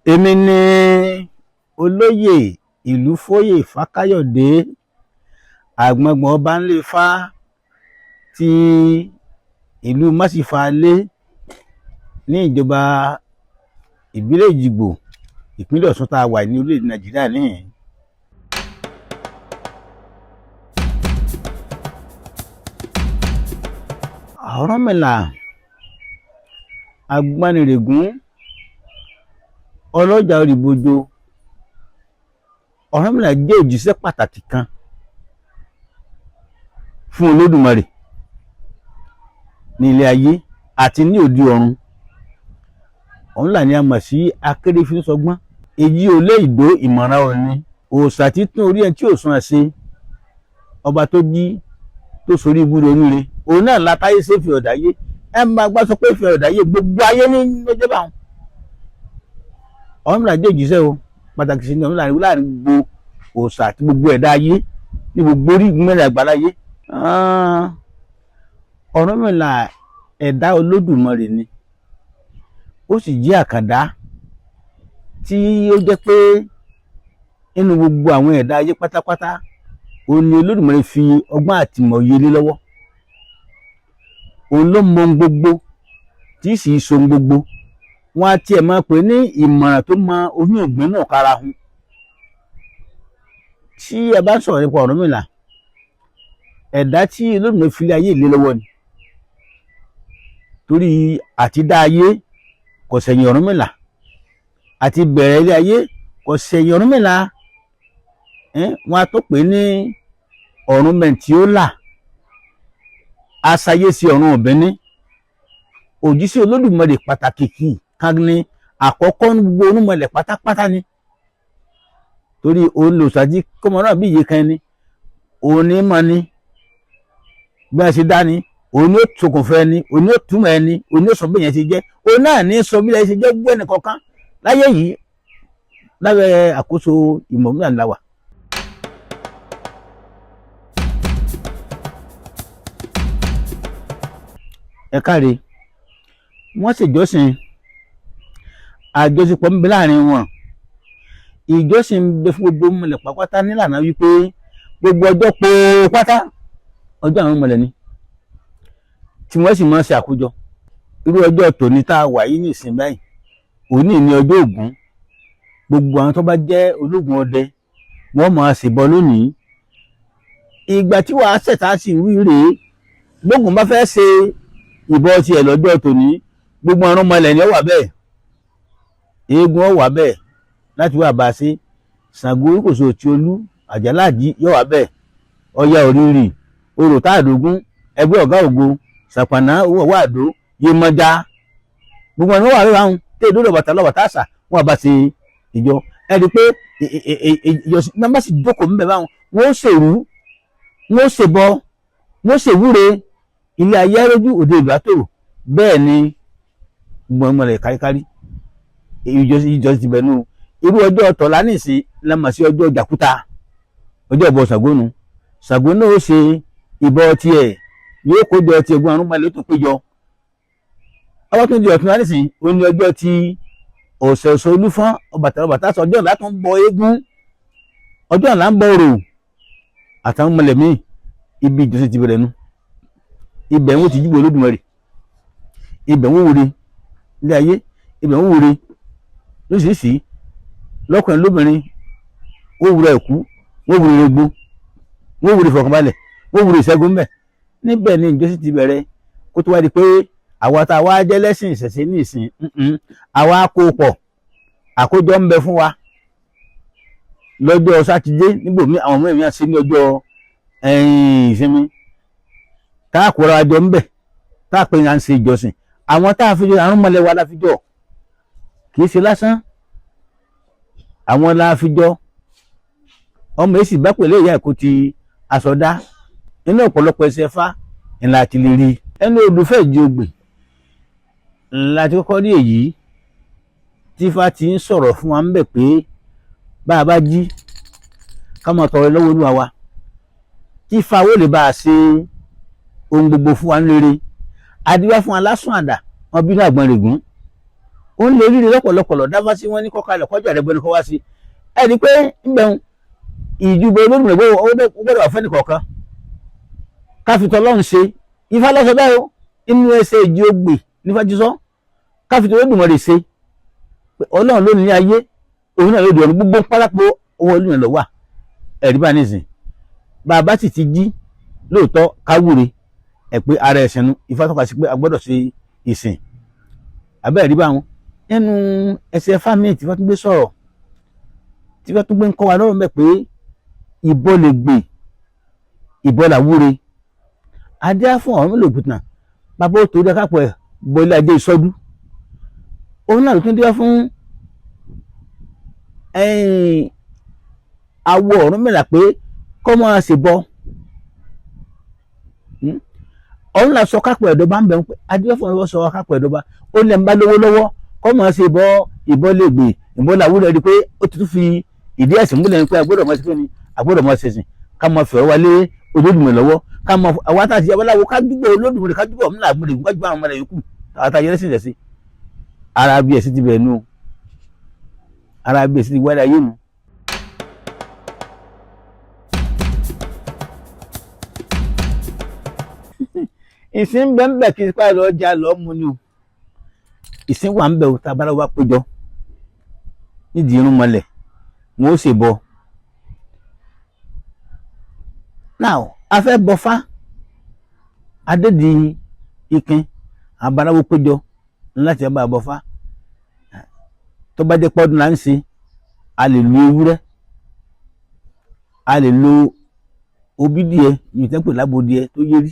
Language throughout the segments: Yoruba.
Èmi ni olóyè Ìlúfóyè Fákáyọ̀dé, Àgbọ̀ngbọ̀n Ọbanlé-Ifá ti ìlú Máṣífàlé ní ìjọba ìbílẹ̀ Èjìgbò, ìpínlẹ̀ Ọ̀ṣun tá a wà ní orílẹ̀-èdè Nàìjíríà níhìn-ín. Ọ̀rúnmìlà Agbọ́nirègún ọlọ́jà òrìbòjò. Ọ̀rúnmìlà jẹ́ òjíṣẹ́ pàtàkì kan fún Olódùmarè ní ilé ayé àti ní òde ọ̀run. Ọ̀rúnmìlà ni a mọ̀ sí akérèfínsọgbọ́n, èyí ò lé ìdó ìmọ̀ràn òní òòṣà títún orí ẹ̀ tí ò sún àṣe ọba tó jí tó sorí ibú oríire òun náà látàyè ṣe fi ọ̀dà yé ẹ máa gbá sọ pé fi ọ̀dà yé gbogbo ayé ní lọ́jọ́ bá wọn. Ọ̀rúnmìlà jẹ́ òjíṣẹ́ o pàtàkì sí ní Ọ̀rúnmìlà láàrin gbogbo òòṣà àti gbogbo ẹ̀dá ayé ní gbogbo orí mẹ́rin àgbáláyé. Ọ̀rúnmìlà ẹ̀dá Olódùmarè ni, ó sì jẹ́ àkàndá tí ó jẹ́ pé nínú gbogbo àwọn ẹ̀dá ayé pátápátá òun ni Olódùmarè fi ọgbọ́n àtìmọ̀ òye lé lọ́wọ́. Òun ló mọ ohun gbogbo tí sì so ohun gbogbo. Wọn á tiẹ̀ máa pè ní ìmọ̀ràn tó mọ oyún ìgbín náà kára hun. Tí ẹ bá ń sọ̀rọ̀ nípa Ọ̀rúnmìlà, ẹ̀dá tí Olódùmarè fi lé ayé lé lọ́wọ́ ni, torí àti dá ayé kò sẹ̀yìn Ọ̀rúnmìlà, àti bẹ̀rẹ̀ ilé ayé kò sẹ̀yìn Ọ̀rúnmìlà. Wọn á tó pè ní Ọ̀rúnmẹ̀ntì ó là aṣayé sí ọ̀run ọ̀bẹ́ni, òjíṣẹ́ Olódùmarè pàtàkì kì í kan ní àkọ́kọ́ ní gbogbo onímọ̀lẹ̀ pátápátá ni, torí òun lò ṣáájú kọ́mọ náà bí iye kan ni òun ní mọ̀ ni bí wọ́n ṣe dá ni, òun ní ó ṣokùnfẹ́ ni, òun ní ó túmọ̀ ẹni, òun ní ó sọ bí yẹn ṣe jẹ́, òun náà ní sọ bí yẹn ṣe jẹ́ gbọ́ ẹnì kọ̀ọ̀kan láyé yìí lábẹ́ àkóso ìmọ̀ mìíràn la wà. Ẹ káre, wọ́n ṣèjọ́sìn, àjọṣepọ̀ ń bẹ láàrin wọn, ìjọsìn ń bẹ fún gbogbo mọ̀lẹ̀ pápátá nílànà wípé gbogbo ọjọ́ pátá ọjọ́ àwọn mọ̀lẹ̀ ni tí wọ́n sì máa ń ṣe àkójọ. Irú ọjọ́ tòní tá a wà yìí ní ìsìn báyìí, òní ní ọjọ́ Ògún, gbogbo àwọn tó bá jẹ́ ológun ọdẹ wọ́n máa ṣèbọ lónìí. Ìgbà tí wàá ṣẹ̀tà sì wí rèé, gbógun bá fẹ́ ṣe ìbọn tiẹ̀ lọ́jọ́ tòní, gbogbo àwọn ọmọ ilẹ̀ ni ó wà bẹ́ẹ̀, eégún ó wà bẹ́ẹ̀ láti wá bá a ṣe, Ṣàngó Oríkòsò tí Olú Àjàláàjì yóò wà bẹ́ẹ̀, Ọya Òrìrì Orò Táàdógún ẹgbẹ́ Ọ̀gá Ògo Ṣàpàná owó ọ̀wá àdó Yemọja, gbogbo àwọn wà lóra wọn tí èdè lọ́bàtà lọ́bàtà àṣà wọn bá ṣe ìjọ. Ẹ rí i pé ìjọsìn náà bá sì jókòó ńbẹ báwọn, wọn ó ṣèrú, wọn ó ṣèbọ, wọn ó ṣèwúre, ilé ayé rójú òde ìlú àtòrò. Bẹ́ẹ̀ ni gbogbo ọmọ rẹ̀ káríkárí ìjọsìn ti bẹ̀ nù. Irú ọjọ́ tọ̀lá nìsín la mọ̀ sí ọjọ́ Jàkúta, ọjọ́ ìbọ Ṣàngó nu. Ṣàngó náà ó ṣe ìbọ tiẹ̀, yóò kójọ tiẹ̀, gbọ́n àrùn malẹ̀ tó péjọ. Ọwọ́ tó ń di ọ̀tún nìsín ó ní ọjọ́ ti ọ̀sẹ̀ ọ̀sẹ̀ Olúfọ́n Ọbàtálá Ọbàtásá, ọjọ́ ńlá tó ń bọ eégún, ọjọ́ ńlá ń bọ orò àtàwọn mọ̀lẹ́mí. Ibi ìjọsìn ti bẹ̀rẹ̀ nu, ibẹ̀ ń wò ti júbọ Olódùmarè, ibẹ̀ ń wúre ilé ayé, ibẹ̀ ń wúre lóṣìṣì lọ́kùnrin lóbìnrin, wọ́n wúre ẹ̀kú, wọ́n wúre egbò, wọ́n wúre ìfọ̀kànbalẹ̀, wọ́n wúre ìṣẹ́gun ńbẹ̀. Níbẹ̀ ni ìjọsìn ti bẹ̀rẹ̀ kó tó wá di pé àwa tá a wá jẹ́ lẹ́sìn ìṣẹ̀ṣe ní ìsìn, àwa kó pọ̀, àkójọ ń bẹ fún wa lọ́jọ́ sátidé níbòmí, àwọn ọmọ mi àti ní ọjọ́ ìsinmi tá a kóra jọ ńbẹ̀, tá a pè ní à ń ṣe ìjọsìn. Àwọn tá a fi jọ àrùn mọ́lẹ̀ wa la fi jọ, kì í ṣe lásán àwọn la fi jọ. Ọmọ èsì bá pèlè ìyá ẹ̀kọ́ ti aṣọdá nínú ọ̀pọ̀lọpọ̀ ẹsẹ̀ fá ńlá ti lè rí ẹnu olùfẹ́ ìjì ogbè ńlá ti kọ́kọ́ rí èyí tí Ifá ti ń sọ̀rọ̀ fún wa ńbẹ̀ pé bá a bá jí ká máa tọrọ lọ́wọ́ Olúwa wa kí Ifá wo lè bá a ṣe ohun gbogbo fún wa ń rere. Adíwá fún alásùn àdá wọn bínú àgbọn règún Òun lè ríre lọ́pọ̀lọpọ̀ lọ dáfá sí wọn ní kọ́kalẹ̀ kọjá rẹ̀ gbẹ́ni kọ́ wá sí. Ẹ rí i pé ńbẹ̀ ń ìjúbọ Olódùmarè gbọ́dọ̀ wà fẹ́ni kọ̀ọ̀kan káfíntọ́ Ọlọ́run ṣe. Ifá lọ́sọ bẹ́ẹ̀ o, inú ẹsẹ̀ ìjì ogbè nífà jísọ́ káfíntọ́ Olódùmarè ṣe. Ọlọ́run ló ní ayé, òun náà ló di ọ̀run, gbogbo pálápọ̀ owó Olódùmarè ló wà. Ẹ̀rí bá nísìn bàbá sì ti jí lóòótọ́ káwúre ẹ̀ pé ara ẹ̀sìn nu. Ifá tọ́ka sí pé a gbọ́dọ̀ ṣe ìsìn abẹ́. Ẹ̀rí bá wọn nínú ẹsẹ̀ fámìlì tí wọ́n tún gbé sọ̀rọ̀, tí wọ́n tún gbé ń kọ́ wa lọ́rùn bẹ́ẹ̀ pé ìbọ lè gbè, ìbọ làwúre adé á fún ọ̀run mélòó kùtà bàbá ó torí akápọ̀ ẹ̀ bọ ilé ajé ìsọdú. Òun náà ló tún dé fún awo Ọ̀rúnmìlà pé kọ́ máa ṣe bọ́. Ọ̀run là sọ kápọ̀ ẹ̀dọ́ba ń bẹ̀ ń pẹ́ adé fún ọ̀run sọ kápọ̀ ẹ̀dọ́ba ó lẹ̀ ń bá lówó lọ́wọ́ kọ́ máa ṣe bọ́, ìbọ lè gbè, ìbọ làwúrẹ́. Rí pé ó ti tún fi ìdí ẹ̀sìn múlẹ̀ ń pẹ́ agbọ́dọ̀ máa ṣe pé ni agbọ́dọ̀ máa ṣẹ̀sìn, ká máa fẹ̀rọ wa lé Olódùmarè lọ́wọ́, ká máa àwọn àtàtì abaláwo ká dúgbò Olódùmarè, ká dúgbò ọ̀mùnà àgbọ̀dẹ̀, ká dúgbò àwọn ọmọdé yòókù àtàyẹ lẹ́sìn lẹ́sìn. Ara bí ẹ̀sìn ti bẹ̀rẹ̀ nù, ara bí ẹ̀sìn ti wáyé ayé nu. Ìsìn ń bẹ ń bẹ kí ipa lọ jà lọ mú ni o. Ìsìn wà ń bẹ o, tá a bá wá péjọ nídìí irun mọlẹ̀ wọn ó sì bọ. Now a fẹ́ bọfá adédi ikin abaláwo péjọ láti ẹ bá bọfá. Tó bá jẹ́ pọ́dún là ń ṣe, a lè lu ewúrẹ́, a lè lo obídìẹ yìí lábòdìẹ tó yérí,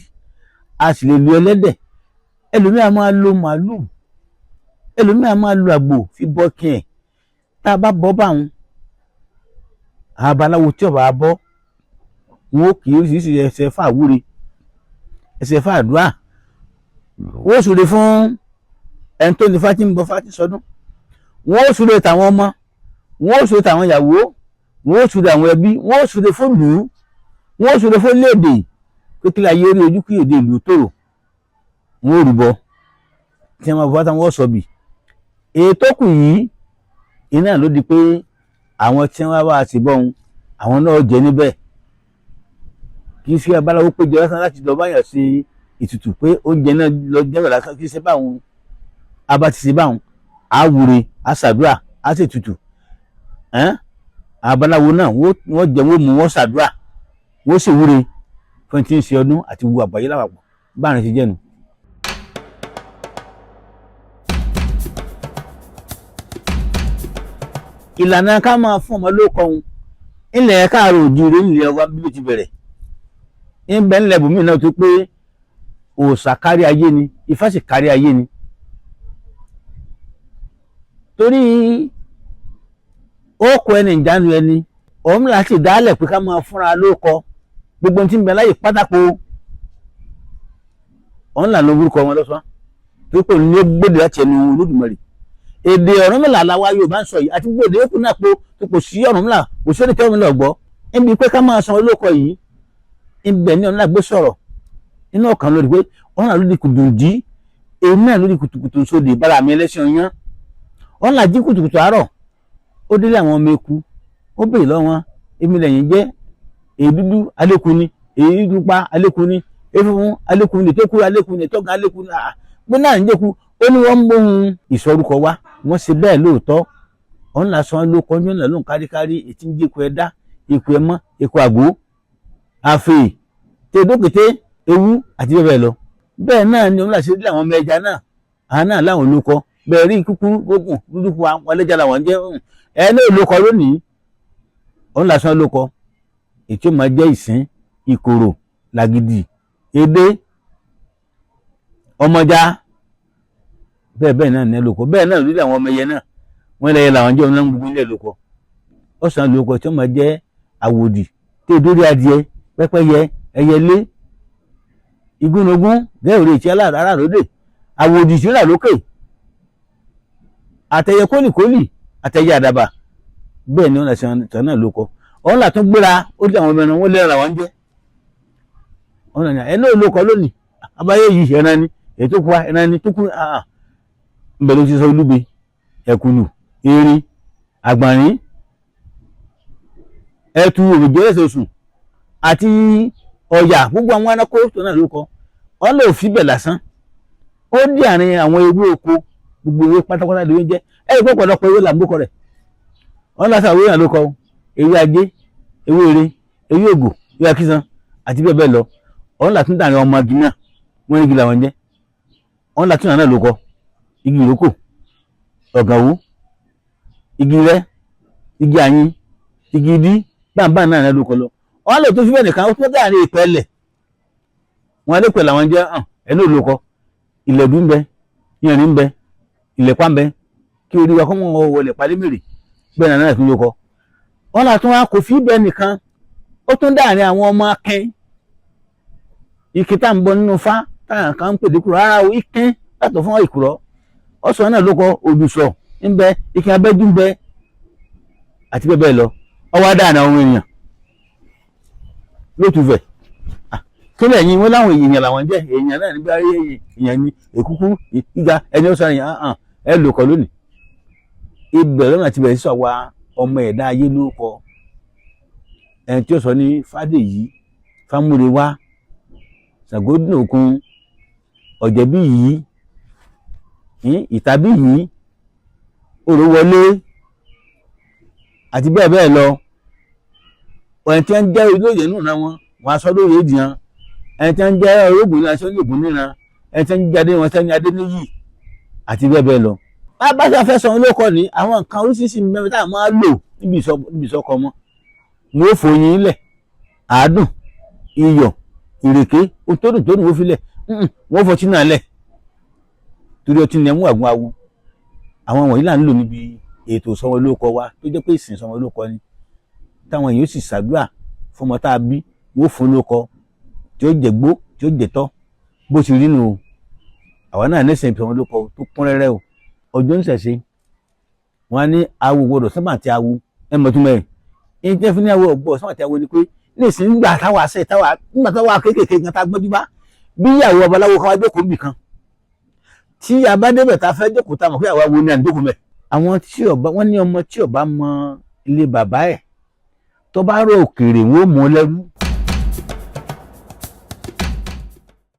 a sì lè lu ẹlẹ́dẹ̀. Ẹlòmíà máa lo màálù, ẹlòmíà máa lo àgbò fi bọ́ kí ẹ̀. Tá a bá bọ́ báwọn abaláwo tí ọba bọ́, wọn ó kì í oríṣiríṣi ẹsẹ̀ fàwúre, ẹsẹ̀ fàdúrà, wọn ó súre fún ẹni tó ní fati ń bọ fati sọdún, wọn ó súre tàwọn ọmọ, wọn ó súre tàwọn ìyàwó, wọn ó súre àwọn ẹbí, wọn ó súre fún ìlú, wọn ó súre fún léèdè pé kí láyé orí ojú kí èdè ìlú tòrò. Wọn ò rúbọ tí wọn bá táwọn sọ bì. Èyí tó kù yìí iná ló di pé àwọn tí wọn bá ti bọ̀ ohun àwọn náà jẹ níbẹ̀. Kì í ṣe abaláwo péjọ lásán láti lọ báyàn ṣe ètùtù pé oúnjẹ náà lọ jẹ́rọ̀ lásán. Kì í ṣe báwọn abá ti ṣe báwọn, á wúre, á ṣàdúrà, á ṣètùtù. Abaláwo náà wọ́n jẹ, wọ́n mu, wọ́n ṣàdúrà, wọ́n sì wúre fún tí ń ṣe ọdún àti gbogbo àgbáyé lápapọ̀. Báàrin ti jẹ́nu. Ìlànà ká máa fún ọmọ lóko ọ̀hún ilẹ̀ káàró òjìrè ńlẹ̀ ọba bí ló ti bẹ̀rẹ̀ ń bẹ ńlẹ̀ bùnmí náà tó pé òòṣà kárí ayé ni, Ifá sì kárí ayé ni. Torí ó kọ ẹni ìjánu ẹni òun láti dálẹ̀ pé ká máa fúnra lóko gbogbo tí ń bẹ láyè pátákó òun là ló orúkọ wọn lọ́sàn tó pé ní gbòdì láti ẹnu Olódùmarè. Èdè Ọ̀rúnmìlà làwa Yorùbá ń sọ yìí àti gbòdì yòókù náà po tó kò sí Ọ̀rúnmìlà, kò sí èdè Ọ̀rúnmìlà ọ̀gbọ́ níbi pé ká máa san olóko yìí ibẹ̀ ní ọ̀nà àgbẹ̀ sọ̀rọ̀ nínú ọ̀kan lórí pé ọ̀nà lórí kùdùndí èmi náà lórí kùtùkùtù sóde ìbára mi ẹlẹ́sìn ọ̀yán. Ọ̀nà àjí kùtùkùtù àárọ̀ ó délé àwọn ọmọ eku, ó béèrè lọ́wọ́ wọn, èmi lẹ́yìn jẹ́ èyí dúdú alékun ni, èyí pupa alékun ni, èyí funfun alékun ni, tó kú alékun ni, tọ́ga alékun ni, àà pé náà ń jẹ́ku. Ó ní wọ́n ń bóhun ìsọrúkọ wá. Wọ́n ṣe bẹ́ẹ̀ lóòótọ́. Ọ̀n làṣọ ló kọjú ọ̀nà lóhùn káríkárí ètí ń jẹ́ku ẹ̀dá eku ẹ̀mọ́ eku àgbo àfè tẹ̀dókété ewu àti bẹ́ẹ̀ bẹ́ẹ̀ lọ. Bẹ́ẹ̀ náà ni òun làṣẹ dé àwọn ọmọ ẹja náà, àwọn náà láwọn olókọ bẹ́ẹ̀ rí kúkúrú gbógun dúdú fún wa lẹ́jà làwọn jẹ́ ẹ ní olókọ lónìí. Òun làṣọ lókọ ètí ó máa jẹ́ ìsín ìkòrò làgìdì edé ọmọjà bẹ́ẹ̀ bẹ́ẹ̀ náà ní lóko. Bẹ́ẹ̀ náà lórí àwọn ọmọ ẹyẹ náà wọ́n lẹ́yẹ làwọn jẹ́ ọ̀nà gbogbo ilé lóko ọ̀sán lóko tí ó máa jẹ́ àwòdì tí èdórí adìẹ pẹ́pẹ́yẹ ẹyẹlé igúnnugún bẹ́ẹ̀ òde ìtí aláròdè àwòdì tí ó là lókè àtẹyẹ kólìkólì àtẹyẹ àdàbà. Bẹ́ẹ̀ ni wọ́n lè ṣe náà lóko. Ọ̀hún là tún gbéra ó dé àwọn ọmọ ẹran wọn lẹ́ran làwọn jẹ́ ọ̀hún là ẹ̀ náà lóko lónìí abáyé yìí ẹran ni èyí tó kú wa ẹran ni tó kú nbẹ ló ti sọ olúbe. Ẹ̀kùlù, erin, àgbọ̀nrín, ẹtu, òròjò, ẹsẹ̀ oṣù àti ọ̀yà, gbogbo àwọn ẹranko tó náà ló kọ. Wọn lè fi bẹ̀ lásán, ó dí àárín àwọn ewé oko, gbogbo ewé pátápátá ló ń jẹ́. Ẹ̀rí pé ọ̀pọ̀lọpọ̀ ewé là ń gbókọ rẹ̀. Wọn lọ́sàn ewé náà ló kọ ewé ajé, ewé ere, ewé ògò, ewé akísan àti bẹ́ẹ̀ bẹ́ẹ̀ lọ. Wọn là tún dàrin ọmọ igi náà, wọ́n ní igi làwọn jẹ́. Wọn là tún náà ló kọ igi ìrókò, ọ̀gànwó, igi rẹ, igi àyín, igi idí, báńbáń náà ló kọ lọ. Wọn lè tó fi bẹ́ẹ̀ nìkan, ó tún dàrin ìpẹ́lẹ̀ wọn lè pẹ̀lú àwọn jẹ́ hàn ẹni ò ló kọ. Ìlẹ̀dú ń bẹ, ìyànrín ń bẹ, ìlẹ̀pá ń bẹ, kí orí wa kọ́ mọ́ wọlé palẹ́ mèrè, bẹ́ẹ̀ náà tún ló kọ. Wọn là tún wá kò fi bẹ́ẹ̀ nìkan, ó tún dàrin àwọn ọmọ akin, ike tá à ń bọ nínú fá táwọn kan ń pè dínkù rárá o, ikin yàtọ̀ fún ìkùrọ̀ ọ̀sán náà ló kọ. Òdùsọ̀ ń bẹ, ikin abẹ́jú ń bẹ àti bẹ́ẹ̀ bẹ́ẹ̀ lọ. Ọwọ́ dáàrin àwọn èèyàn lótùfẹ̀ kí lẹ́yìn wọn láwọn èèyàn làwọn jẹ́. Èèyàn náà níbi ayé èèyàn ní èkúkú gíga ẹni ó sọ èèyàn hàn ẹ lò kọ lónìí. Ibẹ̀ lọ́nà àti bẹ̀rẹ̀ sísọ wa ọmọ ẹ̀dá ayé ló kọ. Ẹni tí ó sọ ní Fádèyí, Fámúrewá, Ṣàngódìnòkun, Ọ̀jẹ̀bí yìí, Ìtàbí yìí, Òrówọlé àti bẹ́ẹ̀ bẹ́ẹ̀ lọ. Ẹni tí wọ́n jẹ́ olóyè nù náà wọn wọn aṣọ lóye ìdìyàn. Ẹni tí wọ́n jẹ́ ológun ní aṣọ ní ògùn níran. Ẹni tí wọ́n jẹ́ adé wọn sẹ́ni adé níyì àti bẹ́ẹ̀ bẹ́ẹ̀ lọ. Bá ṣe fẹ́ sọ lóko ní àwọn nǹkan oríṣiríṣi mẹ́rin tá a máa lò níbi ìsọkọ mọ́. Wọn ó fòyín lẹ̀, àádùn, iyọ̀, ìrèké, tó dùn tó dùn wọ́n fi lẹ̀, wọ́n fọtí náà lẹ̀ torí ọtí ni ẹ mú àgún awo. Àwọn wọ̀nyí là ń lò níbi ètò ìsọmọlórúkọ wa, tó jẹ́ pé ìsìn ìsọmọlórúkọ ni, táwọn èèyàn sì ṣàdúrà fọmọ tá a bí, wọ́n fún lórúkọ tí ó jẹ gbó, tí ó jẹ tọ́. Bó ti rí nu o. Àwa náà nísìnyí ìsọmọlórúkọ tó kún rẹ́rẹ́ o. Ọjọ́ ń ṣẹ̀ṣe wọn á ní awo gbọdọ̀ sábà tí awo ẹ mọ̀ tún mẹ́rin ní tẹ́ fún ní awo ọ̀gbọ̀ sábà tí awo ni pé nísìnyí nígbà táwa ṣe táwa nígbà táwa kéékèèké gan tá gbọ́njú bá bí ìyàwó babaláwo kan wá jókòó níbì kan, tí a bá débẹ̀ tá a fẹ́ jókòó, tá a mọ̀ pé àwa wo ni à ń jókòó mẹ́. Àwọn tí ọba wọn ní ọmọ tí ọba mọ ilé bàbá ẹ̀, tó bá rò òkèèrè, wọn ó mú ọ lẹ́rú.